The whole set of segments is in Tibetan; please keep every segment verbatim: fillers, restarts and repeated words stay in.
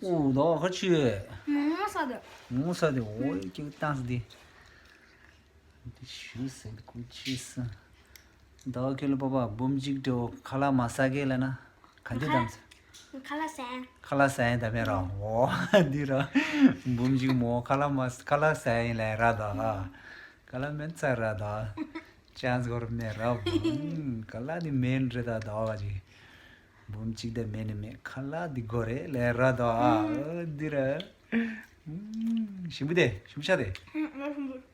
ཨོ་ད་ཁ་ཆུ། མོ་ས་དེ། མོ་ས་དེ་ཨོ་ཡི་ཀྱི་ཏང་སི་དེ། དེ་ཞུ་སེ་དེ་ཀུ་ཆི་སི། ད་ཁེ་ལོ་པ་པ་འབུམ་གཅིག་དེ་ཁ་ལག་མ་ཟ་གེ་ལ་ན། ག་འདི་དམ་སི། ཁ་ལག་ཟ་ཡ། ཁ་ལག་ཟ་ཡ་ད་མེ་ར་ཨོ་འདི་ར། འབུམ་གཅིག་མོ་ཁ་ལག་མ་ཁ་ལག་ཟ་ཡ་ལ་ར་ད། ཁ་ལག་མེན་ཚ་ར་ད། ཅན་སྒོར་མེ་ར་བུ། ཁ་ལག་དེ་མེན་རེད་ད་ད་བ་ཅི། འབུམ་གཅིག་དེ་མེན་ནི་མེ་ཁ་ལག་དེ་སྒོར་རེ་ལས་ར་ད་ཨ་འདི་ར། ཞིམ་པོ་དེ་ཞིམ་ཤ་དེ།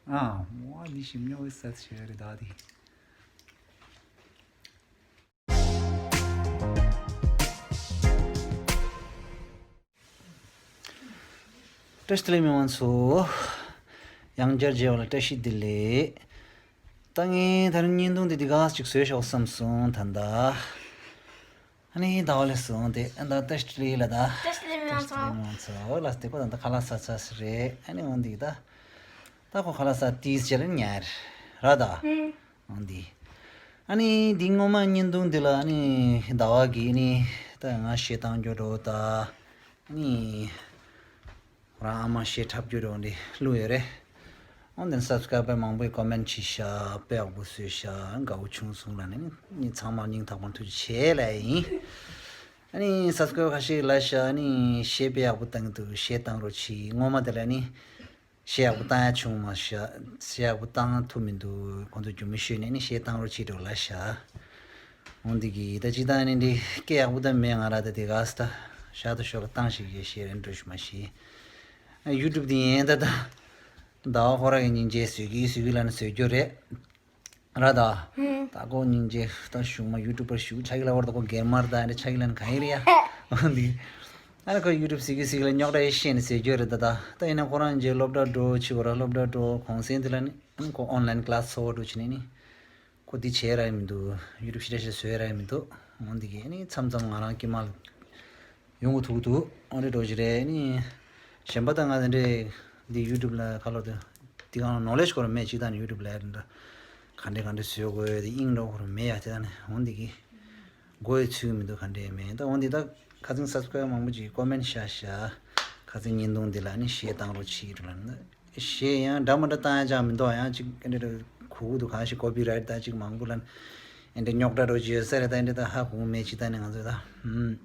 ཨ་མོ་འདི་ཞིམ་ཉོ་བའི་སད་ཤེ་རེད་ད་དེ། བཀྲ་ཤིས་བདེ་ལེགས་མི་མང་ཚོ། ཡང་བསྐྱར་མཇལ་བ་ལ་བཀྲ་ཤིས་བདེ་ལེགས། ད་ངས་ད་རིང་བརྙན་ཐུང་འདི་འདི་ག་ཅིག་བཟོས་ཤོག་བསམ་སོང་ད་ལྟ། ཨ་ནི་ཟླ་བ་ལས་སོང་སྟེ་ཨ་ད་བཀྲ་ཤིས་བདེ་ལེགས་ལ་ད། བཀྲ་ཤིས་བདེ་ལེགས་མི་མང་ཚོ། བཀྲ་ཤིས་བདེ་ལེགས་མི་མང་ཚོ་ལ་སྟེ་ཁོ་ད་ད་ཁ་ལག་ཟ་ཚར་སི་རེད་ཨ་ནི་འོང་འདི་ད། ད་ཁོ་ཁ་ལག་ཟ་ཏིས་བྱས་ལ་ཉར་ར་ད། ཨང་འདི། ཨ་ནི་འདི་སྔོན་མ་བརྙན་ཐུང་འདི་ལ་ཨ་ནི་ཟླ་བ་གིས་ནི་ད་ང་གཞས་བཏང་རྒྱུ་འགྲོ་ད། ཨ་ནི་ཁོ་རང་ཨ་མ་གཞས་འཁྲབ་རྒྱུ་འགྲོ་འདི་བླུགས་ཡོད་རེད། འོན་ཏེ་སབ་སི་ཀ་རའི་བར་མང་པོས་ཀོ་མེན་ཊི་བྱས་ཤག་དཔེ་ཡག་པོ་བཟོས་ཤག་དགའ་བོ་བྱུང་སོང་ལ་ནི་ནི་ཚང་མར་སྙིང་ཐག་པ་ནས་ཐུགས་རྗེ་ཆེ་ལབ་ཡིན། ཨ་ནི་སབ་སི་ཀ་རའི་ཁ་ཤས་ལབ་ཤག་ཨ་ནི་གཞས་དཔེ་ཡག་པོ་བཏང་འདུག་གཞས་བཏང་རོགས་གྱིས་སྔོན་མ་དེ་ལ་ནི། གཞས་ཡག་པོ་བཏང་ཡ་བྱུང་མ་ཤག་གཞས་ཡག་པོ་བཏང་ཐུབ་མི་འདུག་ཁོང་ཚོ་རྒྱུ་མི་ཤོད་ནས་ནི་གཞས་བཏང་རོགས་བྱེད་འགྲོ་ལ་ཤག་འོང་འདི་གི་ད་ཅི་ད་ནི་འདི་སྐད་ཡག་པོ་ད་མེད་ང་ར་ད་དེ་ག་ས་ད་ཤག་ཏུ་ཤོག་ལ་བཏང་ཞིག་གཞས་གཞས་རེད་འགྲོ་ཞུ་མ་ཤེས། ཡུ་ཊུབ་འདི་ཡན་ད་ད་ཟླ་བ་ཁོ་ར་གི་སྙིང་རྗེ་བཟོད་ཀྱི་བཟོད་ཀྱི་ལ་ནི་བཟོད་རྒྱུ་རེད། ར་ད། ཧུམ། ད་ཁོ་སྙིང་རྗེ་ད་ཞུ་མ་ཡུ་ཊུབ་པར་ཞུ་ཆ་གི་ལ་བར་ད་ཁོ་གེ་མར་ད་ཨ་ནི་ཆ་གི་ལ་ནི་ག་ཡིན་རེད་ཡ། འོ་འདི། ཨ་ནི་ཁོ་ཡུ་ཊུབ་སི་གི་སི་གི་ལ་རྙོག་དྲ་ཡེ་ཤེས་ནི་ཟེར་རྒྱུ་རེད་ད་ད། ད་ཡིན་ན་ཁོ་རང་རྗེས་སློབ་གྲྭ་འགྲོ་ཕྱི་བོ་ར་སློབ་གྲྭ་འགྲོ་གུང་སེང་དེ་ལ་ནི་ཨ་ནི་ཁོ་ཨོན་ལན་ཀི་ལ་སི་ཚོགས་འགྲོ་ཕྱི་ནས་ནི། ཁོ་འདི་བྱས་ར་ཡི་མི་འདུག་ཡུ་ཊུབ་ཤི་ར་ཤི་བཟོས་ར་ཡི་མི་འདུག་འོ་འདི་གི་ཨ་ནི་མཚམས་མཚམས་ང་རང་ཀི་མ་ལ། ཡོང་གི་ཐུག་འདུག་ཨོ་འདྲེ་འགྲོ་གི་རེད་ནི། གཞན་པ་ད་ང་དེ་འདྲས་འདི་ཡུ་ཊུབ་ལ་ཁ་ལོ་དེ་འདི་གང་ནོ་ལེ་ཇི་སྐོར་མེད་ཅིག་ད་ནི་ཡུ་ཊུབ་ལ་ཡ་དེ་འདྲ་ག་འདྲས་ག་འདྲས་བཟོས་དགོས་དེ་དབྱིངས་འགྲོ་སྐོར་མེད་ཡ་དེ་ད་ནི་འོ་འདི་གི་མགོ་ཡི་ཚུད་མི་འདུག་ག་འདྲས་མེད་ད་འོ་འདི་ད་ཁ་ཚིག་སབ་སི་ཀ་རའི་བར་མང་པོ་ཅིག་ཀོ་མེན་ཊི་ཤ་ཤ་ཁ་ཚིག་བརྙན་ཐུང་འདི་ལ་ནི་གཞས་བཏང་རོགས་བྱེད་འགྲོ་ལ་ནི་ད། གཞས་ཡང་འདྲ་མི་འདྲ་བཏང་ཡ་ཅང་མི་འདུག་ཡང་ཅིག་ཨེ་འདྲ་འདྲ་གུ་གུ་འདུག་གང་ཞིག་ཀོ་པི་རའེ་ཊི་ད་ཅིག་མང་པོ་ལ་ཨེ་འདྲ་རྙོག་དྲ་འགྲོ་ཅི་ཡོད་ས་རེད་ད་ཨེ་འདྲ་ད་ཧ་གོ་མེད་ཅིག་ད་ནི་ང་ཚོ་ད་ཧུམ།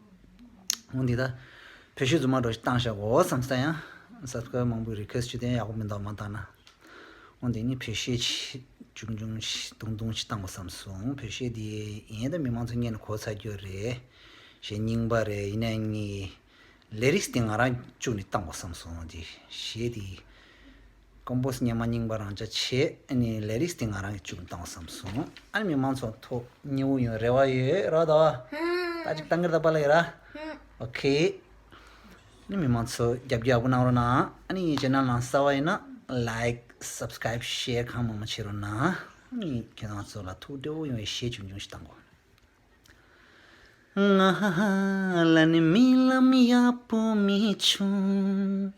འོ་འདི་ད་བེད་སྤྱོད་རྫུན་མ་འགྲོ་ཞིག་བཏང་བཞག་གོ་བསམ་ས་ཡང་སབ་སི་ཀ་རའེ་མང་པོ་རི་ཁུ་ཨེ་སི་ཊི་བྱེད་དེ་ཡག་པོ་མི་འདུག་མ་བཏང་ན། འོ་འདི་ནི་བེད་སྤྱོད་ཆེ་ཆུང་ཆུང་ཞིག་ཏུང་ཏུང་ཞིག་བཏང་གོ་བསམ་སོང་བེད་སྤྱོད་འདི་ཡིན་ད་མི་མང་ཚོ་ངས་ནི་གོ་ཚར་རྒྱུ་རེད། གཞས་རྙིང་པ་རེད་ཡིན་ན་ངས། ལེ་རིགས་དེ་ང་རང་བཅུག་ནས་བཏང་དགོས་བསམ་སོང་དེ་གཞས་དེ། ཀོམ་པོ་སི་སྙན་མ་རྙིང་པ་རང་ཅག་བྱས་ཨ་ནི་ལེ་རིགས་དེ་ང་རང་གིས་བཅུག་ནས་བཏང་དགོས་བསམ་སོང་ཨ་ནི་མི་མང་ཚོ་ཐོག་མཉེས་པོ་ཡོང་རེ་བ་ཡོད་ར་ད་བ། ད་ཅིག་བཏང་གི་ར་ད་པ་ལ་ཡོད་ར། ཨོ་ཁེ། ཨ་ནི་མི་མང་ཚོ་རྒྱབ་སྐྱོར་ཡག་པོ་གནང་རོགས་གནང་ཨ་ནི་ངའི་ཆེ་ནལ་ནང་གསར་པ་ཡིན་ན་ལའིཀ་སབ་སི་ཀ་རའེབ་ཤེར་གང་མང་མང་བྱེད་རོགས་གནང་ཨ་ནི་ཁྱེད་རང་ཚོ་ལ་ཐུགས་བདེ་པོ་ཡོང་བའི་གཞས་ཆུང་ཆུང་ཞིག་བཏང་དགོས། ང་ལ་ནི་རྨི་ལམ་ཡག་པོ་མི་བྱུང་།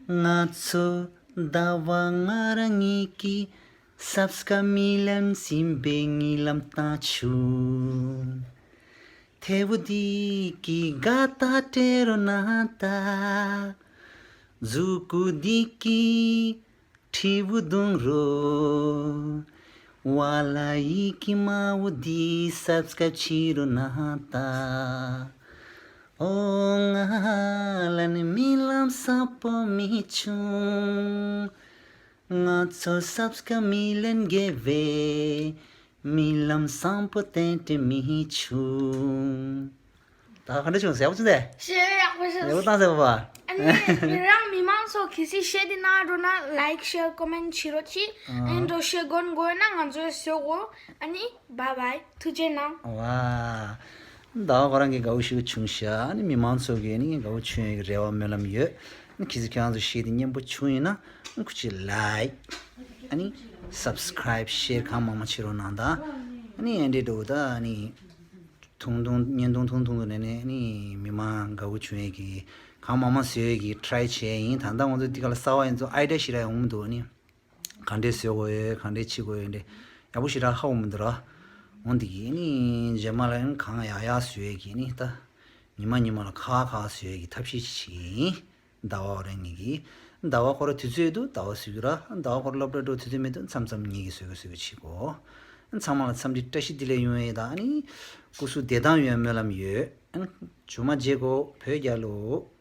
ང་ཚོ་ཟླ་བ་ང་རང་གཉིས་ཀྱི་སབ་སི་ཀ་རའེབ་མི་ལོན་ཟིན་པའི་རྨི་ལམ་བཏང་བྱུང་། ཐེ་བོ་འདི་གི་དགའ་རྟགས་སྤྲད་རོགས་གནང་ད། མཛུ་གུ་འདི་གི་ཁྲིའུ་བརྡུང་རོགས། ཝ་ལ་ཡི་གི་མ་བུ་འདི་སབ་སི་ཀ་རའེབ་བྱེད་རོགས་གནང་ད། ཨོ་ང་ལ་ནི་རྨི་ལམ་བཟང་པོ་མི་བྱུང་། ང་ཚོ་སབ་སི་ཀ་རའེབ་མི་ལོན་བརྒལ་བའི་རྨི་ལམ་བཟང་པོ་ཏན་ཏན་མི་བྱུང་། ད་ག་འདྲ་བྱུང་ཟེར་བ་ཅི་འདས། ཞེ་ཡག་པོ་ཞིག་ཡག་པོ་བཏང་ཟེར་བ། ཨ་ནི་མི་རང་མི་མང་ཚོ་གལ་སྲིད་གཞས་འདི་གནང་འགྲོ་ན་ལའིཀ་ཤེར་ཀོ་མེན་ཊི་བྱེད་རོགས་གྱིས། ཨ་ནི་འགྲོ་ཞེ་དགོན་དགོས་ན་ང་ཚོའི་བཟོ་དགོས། ཨ་ནི་བཱའི་བཱའི་ཐུགས་རྗེ་གནང་། ཝ། ད་ཁོ་རང་གི་དགའ་བོ་ཞིག་བྱུང་ཤག་ཨ་ནི་མི་མང་ཚོ་གི་ནི་དགའ་བོ་བྱུང་ཡོད་ཀྱི་རེ་བ་སྨོན་ལམ་ཡོད། ཨ་ནི་གལ་སྲིད་ཁྱེད་རང་ཚོ་གཞས་འདི་སྙན་པོ་བྱུང་ཡིན་ན་ཨ་ནི་ཁུ་ཆེ་ལའིཀ་ཨ་ནི་སབ་སི་ཀ་རའེབ་ཤེར་གང་མང་མང་བྱེད་རོགས་གནང་དང་། ཨ་ནི་ཨེ་འདྲས་འགྲོ་ད་ཨ་ནི། ཐུང་ཐུང་བརྙན་ཐུང་ཐུང་ཐུང་དུ་ནས་ནས་ནི་མི་མང་དགའ་བོ་བྱུང་ཡས་ཀྱི་གང་མང་མང་བཟོ་ཡས་ཀྱི་ཊི་རའེ་བྱས་ཡིན། ད་ལྟ་ང་ཚོ་འདི་ག་ལ་གསར་པ་ཡིན་ཚོ་ཨའི་ཌི་ཡ་ཞིག་ར་ཡོང་མི་འདུག་ནི་གང་འདྲས་བཟོ་དགོས་ཡོད་གང་འདྲས་བྱེད་དགོས་ཡོད་འདྲས་ཡག་པོ་ཞིག་ར་ཧ་གོ་མི་འདུག་ར། འོ་འདི་གི་ནི་རྗེས་མ་ལ་ཡང་གང་ཡག་ཡག་བཟོ་ཡས་ཀྱི་ནི་ད་ ཉི་མ་ཉི་མ་ལ་ཁ་ཁ་བཟོ་ཡས་ཀྱི་ཐབས་ཤེས་ཤིག་ཡིན། ཟླ་བ་རེ་ངེད་ཀྱིས། ཟླ་བ་ཁོ་ར་དུས་ཚོད་འདུག་ཟླ་བ་བཟོ་གི་ར། ཟླ་བ་ཁོ་ར་སློབ་གྲྭ་འགྲོ་དུས་ཚོད་མི་འདུག་མཚམས་མཚམས་ངེད་ཀྱིས་བཟོ་གི་བཟོ་གི་བྱེད་གོ། ཚང་མ་ལ་འཚམས་འདྲི་བཀྲ་ཤིས་བདེ་ལེགས་ཡོང་ཡས་དང་ཨ་ནི། སྐུ་གཟུགས་བདེ་ཐང་ཡོང་སྨོན་ལམ་ཡོད། ཨ་ནི། མཇུག་མ་མཇལ་གོ། བོད་རྒྱལ་ལོ།